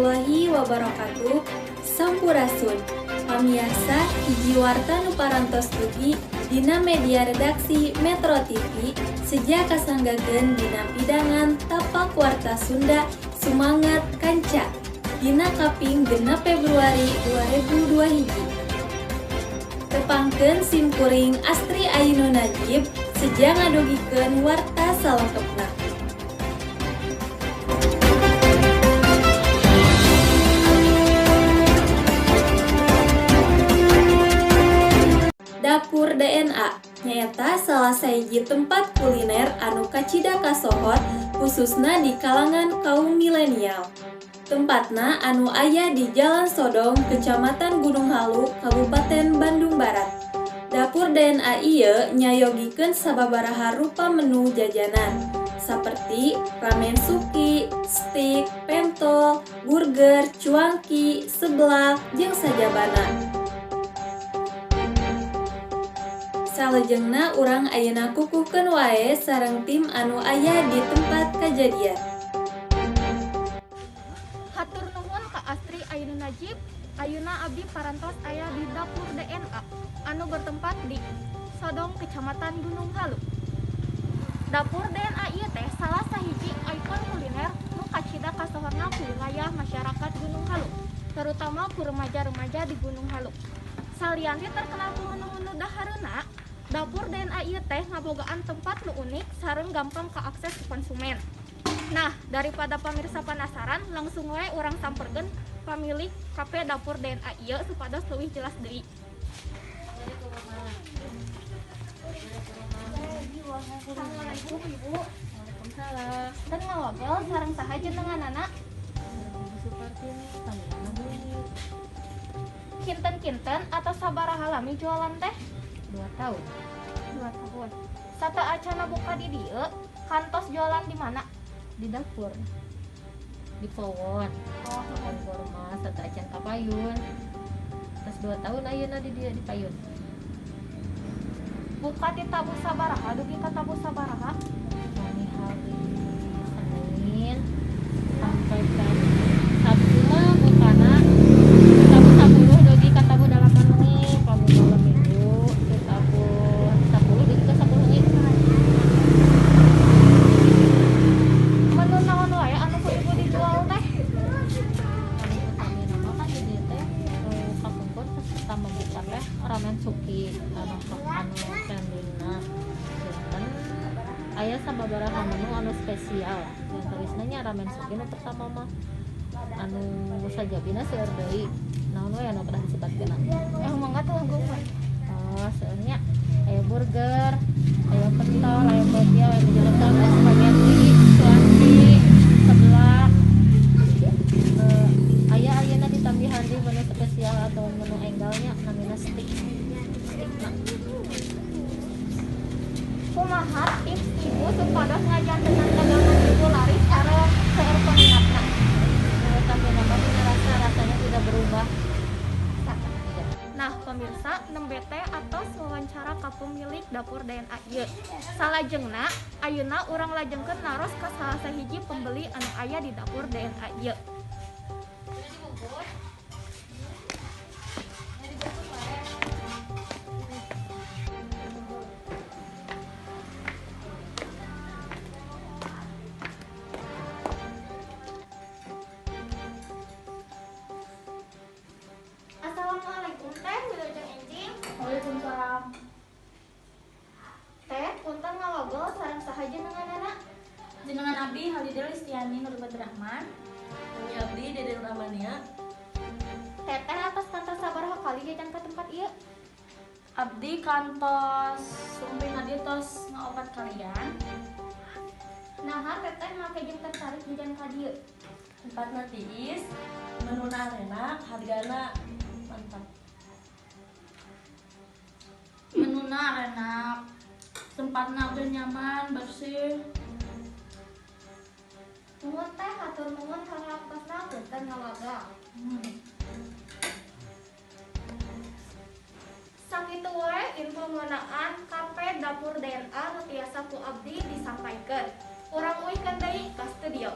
Warahmatullahi wabarakatuh. Sampurasun. Pamiarsa, hiji warta nu parantos dugi dina media redaksi Metro TV seja kasanggakeun dina pidangan tapak warta Sunda Sumangat Kanca dina kaping 6 Februari 2002 hiji. Tepangkeun sim kuring Astri Ainu Najib seja ngadugikeun warta salengkepna. Dapur DNA nyaeta salah sahiji tempat kuliner anu kacida kasohor, khususna di kalangan kaum milenial. Tempatna anu aya di Jalan Sodong, Kecamatan Gunung Halu, Kabupaten Bandung Barat. Dapur DNA ieu nyayogikeun sababaraha rupa menu jajanan seperti ramen suki, steak, pentol, burger, cuangki, seblak, jeung sajabana. Salajengna urang ayeuna kukuhkeun wae sareng tim anu aya di tempat kajadian. Hatur nuhun ka Astri Ainu Najib. Ayeuna abdi parantos aya di Dapur DNA anu bertempat di Sodong, Kecamatan Gunung Halu. Dapur DNA ieu teh salah sahiji ikon kuliner nu kacida kasohorna ku wilayah masyarakat Gunung Halu, terutama ku remaja-remaja di Gunung Halu. Salian ti terkenal ku menu-menu dahareuna, Dapur DNA ieu teh ngabogaan tempat nu unik sareng gampang kaakses ku konsumen. Nah, daripada pamirsa penasaran, langsung wae urang samperkeun pamilik kafe Dapur DNA ieu supados leuwih jelas deui. Assalamualaikum, Ibu. Waalaikumsalam. Dan ngawagel sareng saha jenenganana? Ibu Supartini, panggilanna Buni. Kinten-kinten atau sabaraha lami jualan teh? 2 tahun. 2 tahun. Sateuacanna buka di dieu, kantos jualan di mana? Di dapur. Di Powon. Oh, Makan kurma sateuacan kapayun. Terus 2 tahun ayeuna di dieu di payun. Buka ti tabuh sabaraha dugi ka tabuh sabaraha? Kami hari Senin sampai kan Sabtu mah bukana tabuh 10 dugi ka tabuh 8 wengi, pami malam Minggu ti tabuh 10 dugi ka 10 wengi. Menu naon wae anu ku Ibu dijual teh? Kami utami nama kan di dieu teh nu kapungkur pas pertama buka teh ramen suki anu anu trendingna. Janten aya sababaraha menu anu spesial, yang nya ramen suki nu pertama mah. Anu sajabina seueur deui, naon we anu kedah disebatkeun? Eh, mangga tuh langkung we. Oh, seueurnya aya burger, aya pentol, aya kuetiau, aya menjelepon, aya spaghetti, cuanki, seblak. Eh, aya ayeuna ditambihan deui menu spesial atau menu enggalnya namina steak. Steakna. Kumaha tips Ibu supados ngajantenan dagangan Ibu laris sareng seueur peminatna? Menurut kami nama dina rasa, rasanya tidak berubah. Iya. Nah, pemirsa, nembe teh atos wawancara ka pemilik Dapur DNA ieu. Salajengna, ayeuna urang lajengkeun naros ka salah sahiji pembeli anu aya di Dapur DNA ieu. Assalamualaikum Teh, wilujeng enjing. Waalaikumsalam. Teh, punten ngawagel sareng saha jenenganana? Jenengan abdi Halida Listiani Nur Rahman. Kami abdi Deden Rahmania. Teteh atos kantos sabaraha kali jajan ka tempat ieu? Abdi kantos sumping abdi tos ngaopat kalian. Naha teteh make jeung tertarik jajan ka dieu? Tempatna tiis, menuna enak, hargana mantap. Menuna enak. Tempatna udah nyaman, bersih. Nuhun Teh, hatur nuhun kana waktosna, punten ngawagel. Sakitu wae info ngeunaan Kafe Dapur DNA nu tiasa ku abdi disampaikeun. Urang uihkeun deui ka studio.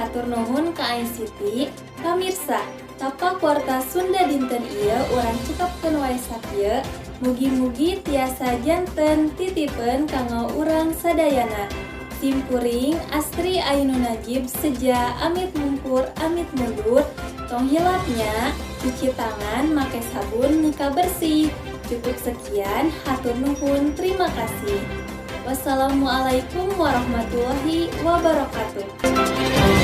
Hatur nuhun ka Aing Siti. Pamirsa, tapak Warta Sunda dinten ieu urang cekapkeun wae sakieu. Mugi-mugi tiasa janten titipeun kanggo urang sadayana. Simkuring Astri Ainu Najib seja amit mungkur amit mundur. Tong hilap nya cuci tangan make sabun mika bersih. Cukup sekian, hatur nuhun, terima kasih. Wassalamualaikum warahmatullahi wabarakatuh.